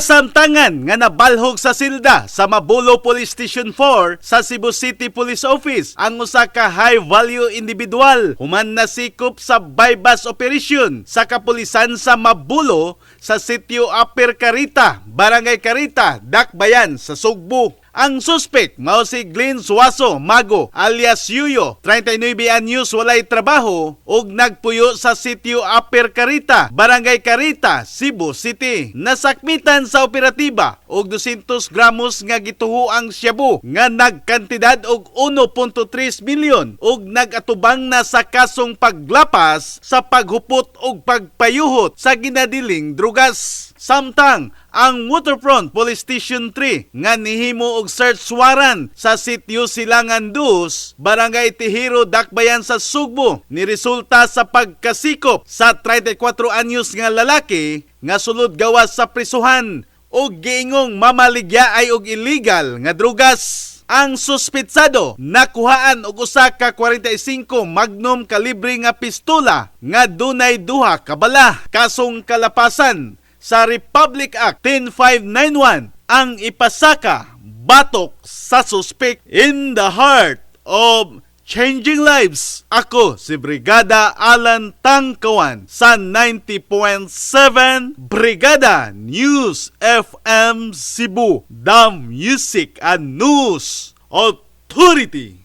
Kasamtangan nga nabalhog sa silda sa Mabolo Police Station 4 sa Cebu City Police Office ang usa ka high value individual human nasikop sa buy-bust operation sa kapulisan sa Mabolo sa sitio Upper Carita, Barangay Carita, Dakbayan sa Sugbo. Ang suspect mao si Glenn Suazo Mago alias Yuyo, 39 anyos, walay trabaho ug nagpuyo sa sitio Upper Carita, Barangay Carita, Cebu City. Nasakmitan sa operatiba og 200 gramos nga gituhoang shabu nga nagkantidad og 1.3 milyon ug nagatubang na sa kasong paglapas sa paghupot ug pagpayuhot sa ginadiling drugas. Samtang ang Waterfront Police Station 3 nga nihimo og search warrant sa sitio Silangan 2, Barangay Tihero, Dakbayan sa Sugbo, ni resulta sa pagkasikop sa 34 anyos nga lalaki nga sulod gawas sa prisuhan ug giingong mamaligya ay og illegal nga drugas. Ang suspitsado nakuhaan og usa ka 45 Magnum kalibre nga pistola nga dunay duha ka bala. Kasong kalapasan sa Republic Act 10591 ang ipasaka batok sa suspect. In the heart of changing lives. Ako si Brigada Alan Tangkawan sa 90.7 Brigada News FM Cebu, The Music and News Authority.